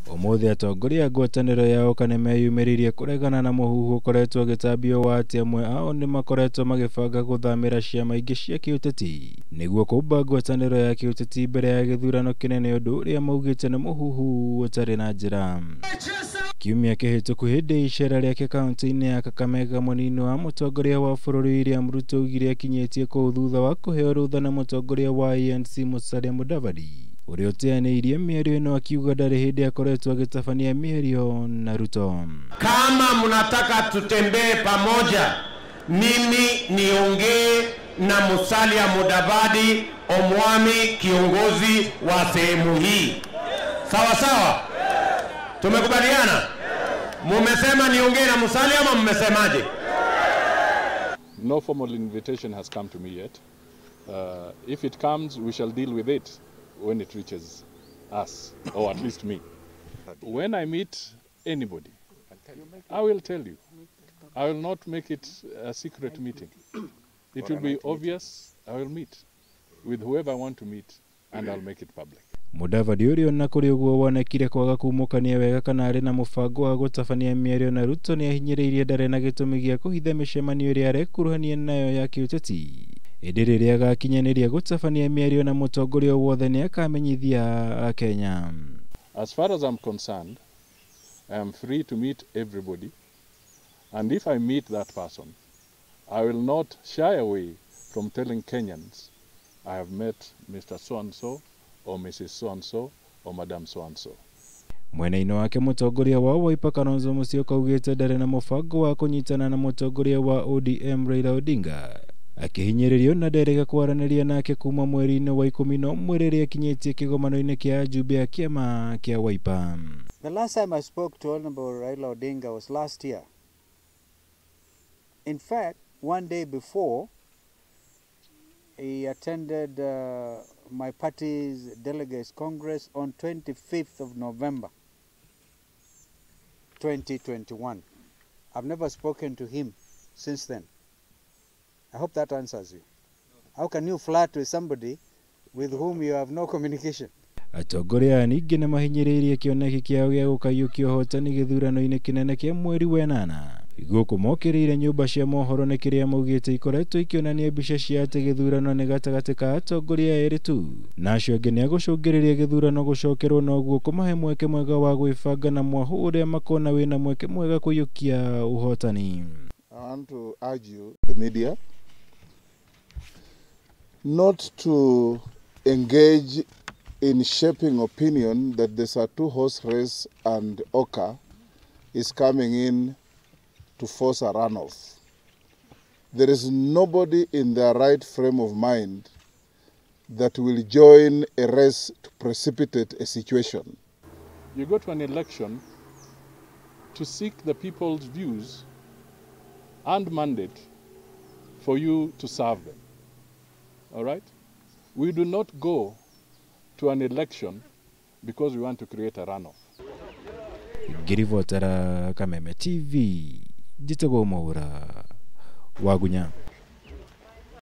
Ũmũthĩ atongoria a ngwatanĩro ya OKA nĩmeyumĩririe kũregana na mũhuhu ũkoretwo ũgĩtambio wa atĩ amwe ao nĩmakoretwo magĩbanga gũthamĩra ciama ingĩ cia kĩũteti nĩguo kũmba ngwatanĩro ya kĩũteti mbere ya gĩthurano kĩnene, ũndũ ũrĩa maugĩte nĩ mũhuhu ũtarĩ na njĩra. Kiumia kĩhĩtũku hĩndĩ ya icera rĩake kaunti-inĩ ya Kakamega, mũnini wa mũtongoria wa bũrũri William Ruto augire akinyĩtie kũu thutha wa kũheo rũtha nĩ mũtongoria wa ANC Musalia Mudavadi, ũrĩa ũteanĩirie mĩario ĩno akiuga ndarĩ hĩndĩ akoretwo agĩtabania mĩario na Ruto. Kama mnataka tutembee pamoja, mimi niongee na Musalia Mudavadi Omwami, kiongozi wa sehemu hii. Sawa sawa? Tumekubaliana? Mumesema niongee na Musalia ama mmesemaje? No formal invitation has come to me yet. If it comes, we shall deal with it when it reaches us, or at least me. When I meet anybody, I will tell you. I will not make it a secret meeting. It will be obvious. I will meet with whoever I want to meet, and I'll make it public. Mudavadi ũrĩa ona kũrĩ ũguo wonekire kwaga kumũkania wega kana arĩ na mũbango wa gũtabania mĩario na Ruto nĩahinyĩrĩirie ndarĩ na gĩtũmi gĩa kũhitha mĩcemanio ĩrĩa arekuruhania nayo ya kĩũteti, ĩndĩ rĩrĩa agakinyanĩria gũtabania mĩario na mũtongoria wothe nĩakamenyithia Akenya. As far as I'm concerned, I am free to meet everybody, and if I meet that person, I will not shy away from telling Kenyans I have met Mr. So-and-so or Mrs. So-and-so or Madam So-and-so. Mwena-inĩ wake mũtongoria wa Wiper Kalonzo Musyoka augĩte ndarĩ na mũbango wa kũnyitana na mũtongoria wa ODM Raila Odinga, akĩhinyĩrĩrio na nderega kwaranĩria nake kuma mweri-inĩ wa 11 rĩrĩa akinyĩtie kĩgomano-inĩ kĩa ajumbe a kĩama kĩa Wiper. The last time I spoke to Honorable Raila Odinga was last year. In fact, one day before, he attended my party's delegates congress on 25th of November 2021. I've never spoken to him since then. I hope that answers you. How can you flirt with somebody with whom you have no communication? Atongoria aya ningĩ nĩmahinyĩrĩirie kĩoneki kĩao gĩa gũkaiyũkia ũhotani gĩthurano-inĩ kĩnene kĩa mweri wa ĩnana. Gũkũ mokĩrĩire nyũmba cia mohoro nĩ kĩrĩa maugĩte ikoretwo ikĩonania mbica cia atĩ gĩthurano nĩ gatagatĩ ka atongoria erĩ tu, na acio angĩ nĩ agũcũngĩrĩria gĩthurano gũcokerwo noguo kũmahe mweke mwega wa gwĩbanga na mwahũ ũrĩa makona wĩna mweke mwega kũiyũkia ũhotani. I want to urge you, the media, not to engage in shaping opinion that there's a two-horse race and OKA is coming in to force a runoff. There is nobody in their right frame of mind that will join a race to precipitate a situation. You go to an election to seek the people's views and mandate for you to serve them. All right? We do not go to an election because we want to create a runoff. Ngĩribotera Kameme TV, njĩtagwo Mwaura Wagunya.